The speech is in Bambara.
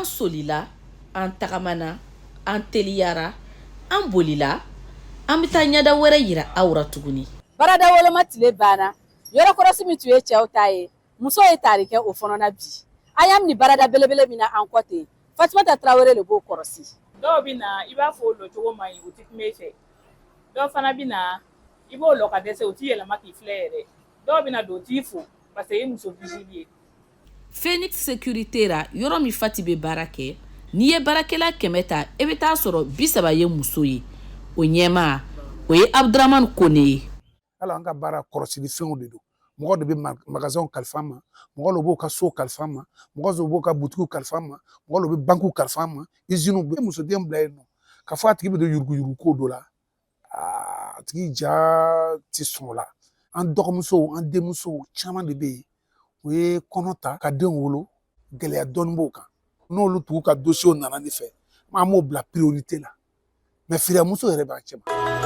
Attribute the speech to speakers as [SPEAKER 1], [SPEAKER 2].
[SPEAKER 1] Solila, an tagamana, an teliyara, an bolila, an bɛ taa ɲɛda wɛrɛ yira aw ra tuguni.
[SPEAKER 2] Baarada woloma tile banna. Yɔrɔ kɔrɔsi min tun ye cɛw ta ye, muso ye taari kɛ o fana na. Bi an y'a ni baarada belebele min na an kɔ ten, Fatumata Tarawele de b'o kɔrɔsi.
[SPEAKER 3] Dɔw bɛ na, i b'a fɔ o lɔcogo man ɲi, u tɛ kuma i fɛ. Dɔw fana bɛ na, i b'o lɔ ka dɛsɛ, u t'i yɛlɛma k'i filɛ yɛrɛ. Dɔw bɛ na don, u t'i fo parce que i ye muso vigile ye.
[SPEAKER 1] Phoenix Sécurité ra, yɔrɔ min Fati bɛ baara kɛ, n'i ye baarakɛla 100 ta, e bɛ taa sɔrɔ 30 ye muso ye. O ɲɛmaa, o ye Abudramani Kone ye.
[SPEAKER 4] Hali an ka baara kɔrɔsili fɛnw de don. Mɔgɔ de bɛ magasinw kalifa ma, mɔgɔ de b'o ka so kalifa ma, mɔgɔ de b'o ka butigiw kalifa ma, mɔgɔ de bɛ bankiw kalifa ma, iziniw bɛ musoden bila yen nɔ k'a fɔ a tigi bɛ don yuruguyurugu ko dɔ la, a tigi ja ti sɔn o la. An dɔgɔmusow, an denmusow caman de bɛ yen, u ye kɔnɔ ta ka denw wolo, gɛlɛya dɔɔni b'o kan. N'olu tugu ka dosiyew nana ne fɛ, an b'o bila priorité la, mais firiyamuso yɛrɛ b'a cɛ ma.